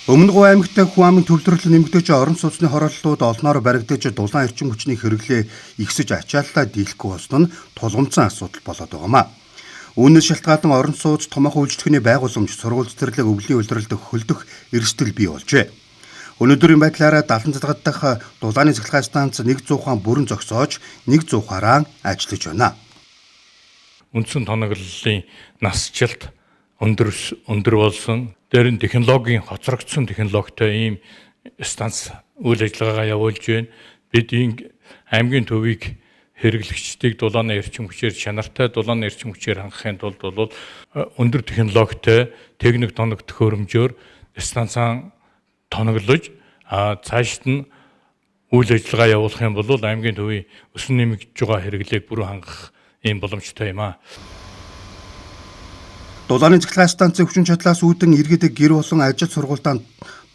Өмнө Говь аймагт хүн амын төвлөрөл нэмэгдэж, орон сууцны хорооллууд олноор баригдаж, дулаан эрчим хүчний хэрэглээ ихсэж, ачааллаа дийлэхгүй болсон нь тулгамдсан асуудал болоод байгаа юм а. Үүнээс шалтгаалan орон сууц, томоохон үйлчилгээний байгууламж, сургууль цэцэрлэг, өвлийн улиралд хөлдөх эрсдэл бий болжээ. Өнөөдрийн байдлаараа Даланзадгад дахь дулааны цахилгаан станц 100 ухаан бүрэн зогсоож, 100 ухаараа ажиллаж байна. Үндсэн тоноглолын насжилт өндөр өндөр болсон. Дээр нь технологийн хоцрогдсон технологитой ийм станц үйл ажиллагаагаа явуулж байна. Бид энэ аймгийн төвийг хэрэглэгчдийг дулааны эрчим хүчээр, чанартай дулааны эрчим хүчээр хангахын тулд бол өндөр технологитой техник тоног төхөөрөмжөөр станцаа тоноглож, цаашд нь үйл ажиллагаа явуулах юм бол аймгийн төвийн өсөн нэмэгдэж байгаа хэрэглээг бүрэн хангах ийм боломжтой юм аа. Дулааны цахилгаан станцын хүчин чадлаас үүдэн иргэд гэр болон ажил сургуультаа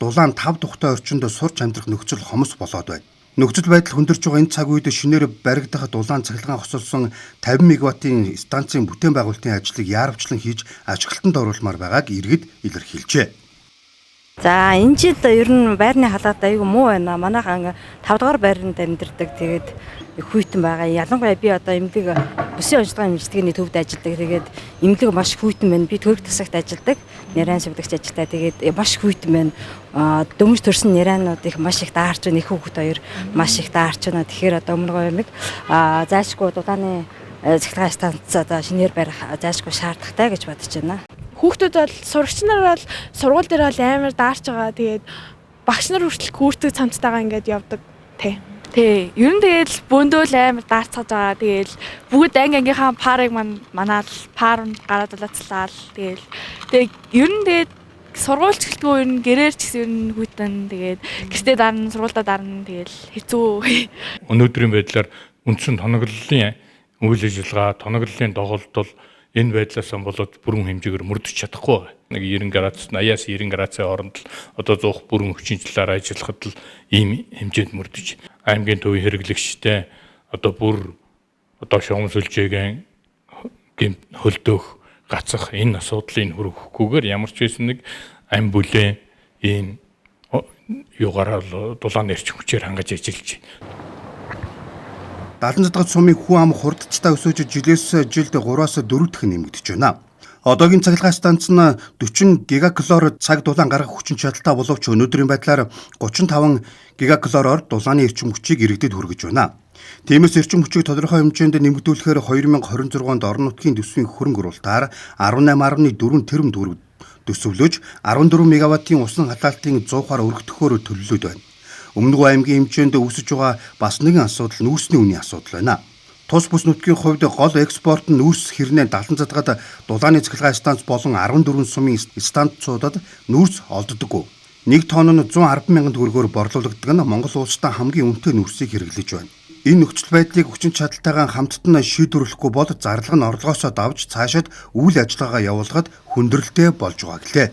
дулаан 5 тухтай орчинд сурч амьдрах нөхцөл хомс болоод байна. Нөхцөл байдал хүндэрч байгаа энэ цаг үед шинээр баригдах дулаан цахилгаан хосолсон 50 мегаваттын станцын бүтээн байгуулалтын ажлыг яарвчлан хийж ашиглалтанд оруулмаар байгааг иргэд илэрхийлжээ. За, энэ жил ер нь байрны халаат аягүй муу байна. Манайхан 5 дугаар байранд амьдардаг. Тэгээд хүйтэн байгаа. Ялангуяа би одоо эмнэлэг бүсийн онцлогын эмчилгээний төвд ажилладаг. Тэгээд эмнэлэг маш хүйтэн байна. Би төрөх тасагт ажилладаг. Нярайн сувилагч ажилтаа. Тэгээд маш хүйтэн байна. Дөнгөж төрсэн нярайнууд их маш их даарч байна. Их хүүхэд хоёр маш их даарч байна. Тэгэхээр одоо Өмнө Говь аймаг зайлшгүй дулааны цахилгаан станц одоо шинээр барих зайлшгүй шаардлагатай гэж бодож байна. Хүүхдүүд бол, сурагч нар бол сургууль дээр бол амар даарч байгаа. Тэгээд багш нар хүртэл гүртэг цамцтайгаа ингээд явдаг. Тэ. Тий. Ер нь тэгэл бөөндөө л амар даарцгаж байгаа. Тэгэл бүгд анги ангийнхаа парыг манаал пар гараад улаацлаа л тэгэл. Тэгээ ер нь тэгээд сургуульч гэлтгүй ер нь гэрээр ч гэсэн ер нь хүйтэн, тэгээд гэртээ дарна, сургуульдаа дарна, тэгэл хэцүү. Өнөөдрийн байдлаар үндсэн тоноглолын үйл ажиллагаа, тоноглолын доголдол бол энэ байдлаас болоод бүрэн хэмжээгээр мөрдөж чадахгүй байгаа. Нэг 90 градус, 80-аас 90 градусын хооронд л одоо 100 бүрэн хүчин чадлаар ажиллахад л ийм хэмжээнд мөрдөж, аймгийн төвийн хэрэглэгчтэй одоо бүр одоо шугам сүлжээгийн гэмт хөлдөөх, гацах энэ асуудлыг хүргэхгүйгээр ямар ч байсан нэг ам бүлээ ийм юугаараа дулаан эрчим хүчээр хангаж ажиллаж байна. Даланзадгад сумын хүн ам хурдцтай өсөж, жилээс жилд 3-аас 4 дахин нэмэгдэж байна. Одоогийн цахилгаан станц нь 40 гигакалори цаг дулаан гаргах хүчин чадалтай боловч өнөөдрийн байдлаар 35 гигакалориор дулааны эрчим хүчийг иргэдэд хүргэж байна. Тиймээс эрчим хүчийг тодорхой хэмжээнд нэмэгдүүлэхээр 2026 онд орон нутгийн төсвийн хөрөнгө оруулалтаар 18.4 тэрбум төгрөг төсөвлөж, 14 мегаваттын усан халаалтын 100-аар өргөтгөхөөр төлөвлөд байна. Өмнө Говь аймгийн хэмжээнд үүсэж байгаа бас нэгэн асуудал нүүрсний үнийн асуудал байна. Тус бүс нутгийн хувьд гол экспорт нь нүүрс хэрнээ Даланзадгад дулааны цахилгаан станц болон 14 сумын станцуудад нүүрс олддоггүй. Нэг тонн нь 110 мянган төгрөгөөр борлуулагддаг нь Монгол улстай хамгийн үнэтэй нүүрсийг хэрэглэж байна. Энэ нөхцөл байдлыг хүчин чадалтайгаа хамтд нь шийдвэрлэхгүй бол зарлага нь орлогоосоо давж цаашид үйл ажиллагаа явуулахад хүндрэлтэй болж байгаа гэлээ.